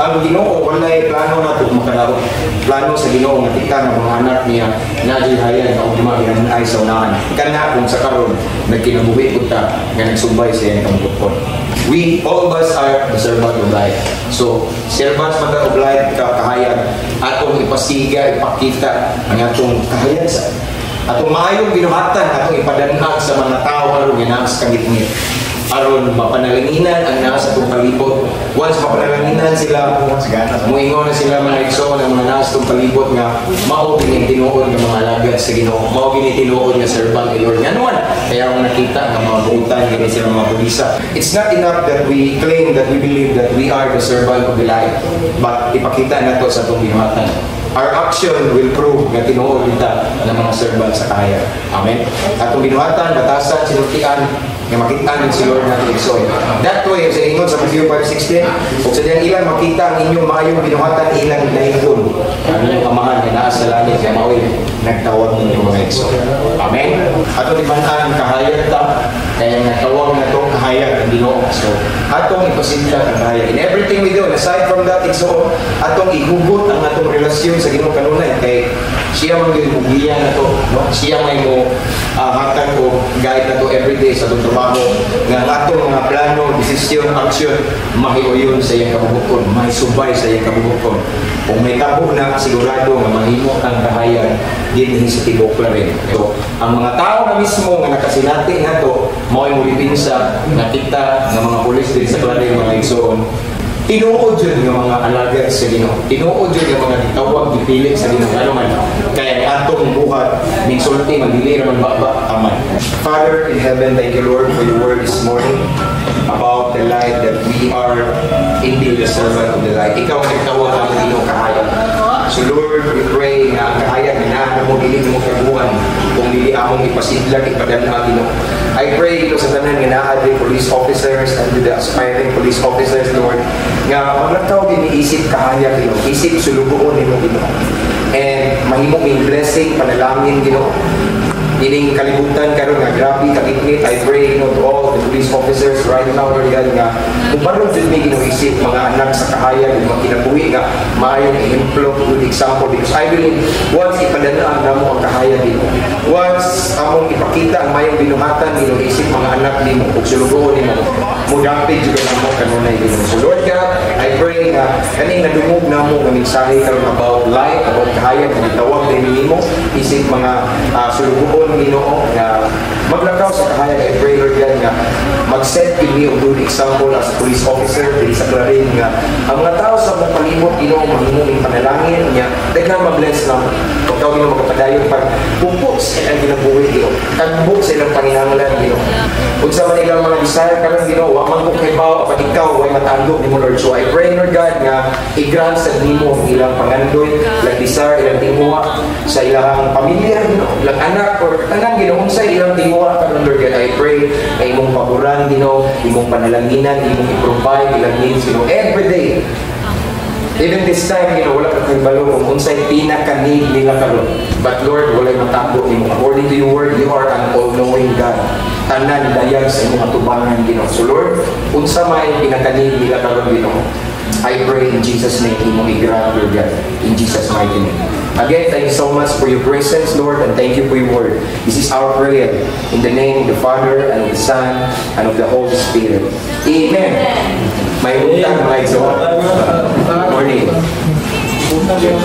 Ang Ginoo walay plano nato makadaot. Plano sa Ginoo nga kita nga mga anak niya naa hayag nga ugma ay sa unahan. Kana kung sa karon nagkinabuhi pud ta nga nagsubay sa iyang kabubut-on. We, all of us are the servant of light. So, servants man of light ka kahayag, atong ipasiga, ipakita ang atong kahayag sa atong maayong binuhatan, atong ipadanag sa mga tao aron nga naa sa kangitngit, aron mapanalanginan ang naa sa atong palibot. Once mapanalanginan sila, muingon na sila, mga igsoon, ang mga naa sa atong palibot nga mao gini tinuod nga mga alagad sa Ginoo, mao gini tinuod nga servant ni Lord. Ngano man kaya akong nakita nga mga buutan gini sila mga pulisa. It's not enough that we claim that we believe that we are the servant of the light, but ipakita nato sa atong binuhatan. Our action will prove nga tinuod kita ng mga servant sa kahayag. Amen. Atong binuhatan, batasan, sinultian, nga makita ng si Lord natin igsoon. That way, sa ingon sa Matthew 5:16, ug sa diyang ilang makita ang inyong maayong binuhatan, ilang daiggon ang inyong Amahan nga naa sa langit nga mao'y nagtawag ninyo, mga igsoon. Amen. Ato timan-an kahayag ta kaya nagtawag na to kahayag ang Ginoo. So, atong ipasidlang ang kahayag. In everything we do, and aside from that, igsoon, atong ihugot ang atong relasyon sa Ginoo kanunay kay siya man gyud mugiya nato, no? Siya may mo hatag og guide nato everyday sa atong trabaho nga ang atong mga plano, desisyon, action mahiuyon sa iyang kabubut-on, mahisubay sa iyang kabubut-on. Kung may tabo na, sigurado nga mahimo ang kahayag dinhi sa tibuok Clarin. So, ang mga tao na mismo nga nakasinati nato, mao'y mo depensa nga kita nga mga pulis diri sa Clarin, mga igsoon, tinuod jud nga mga alagad sa Ginoo. Tinuod jud nga mga gitawag, gipili sa Ginoo. Ano man, kaya ang atong buhat ning sulti man dili ra man baba aman. Father in heaven, thank you, Lord, for your word this morning about the light, that we are indeed the servant of the light. Ikaw ang nagtawag ang Ginoo kahayag. So Lord, we pray nga ang kahayag nga naa mo dili mo kaguan kung dili among ipasidlang, ipadala, Ginoo. I pray, Ginoo, sa tanan nga naa diri, police officers and to the aspiring police officers, Lord, nga maglakaw din isip kahayag, Ginoo, isip sulugoon nimo, Ginoo. And mahimo ming blessing, panalangin, Ginoo. Ining kalibutan karon nga grabe kagitngit, I pray, to all the police officers right now, Lord God, nga mubarog jud mi, Ginoo, isip mga anak sa kahayag ug mga kinabuhi nga maayong ehemplo, good example, because I believe once ipadala namo ang kahayag, Ginoo, once among ipakita ang mayong binuhatan, Ginoo, isip mga anak nimo ug sulugoon nimo, mudapig jud namo kanunay, Ginoo. So Lord God, I pray nga kaning nadungog namo nga mensahe karon about light, about kahayag nga gitawag din nimo isip mga sulugoon, Ginoo, nga maglakaw sa kahayag. I pray, Lord God, nga mag-set gyud mi og good example as police officer diri sa Clarin nga ang mga tao sa among palibot, Ginoo, mahimo ning panalangin niya, daghan ma-bless na ikaw, Ginoo, magpadayon pag pupot sa ilang kinabuhi, Ginoo, kagbot sa ilang panginahanglan, Ginoo. Unsa man ilang mga desire karon, Ginoo, wa man ko kahibaw, apan ikaw way matandog nimo, Lord. So I pray, Lord God, nga i-grant sa nimo ang ilang pangandoy, ilang desire, ilang tinguha sa ilang pamilya, Ginoo, ilang anak or tanan, Ginoo, unsa ilang tinguha karon, Lord God. I pray na imong paboran, Ginoo, imong panalanginan, imong i-provide ilang needs, Ginoo, every day. Even this time, wala ka kahibalo kung unsay pinaka-need nila karon. But Lord, walay matago nimo. According to your word, you are an all-knowing God. Tanan dayag sa imong atubangan, Ginoo. So Lord, unsa may pinaka-need nila karon, Ginoo, I pray in Jesus' name, imong i-grant, Lord God. In Jesus' mighty name. Again, thank you so much for your presence, Lord, and thank you for your word. This is our prayer. In the name of the Father, and of the Son, and of the Holy Spirit. Amen. May utang, mga igsoon. Good morning. Utang yung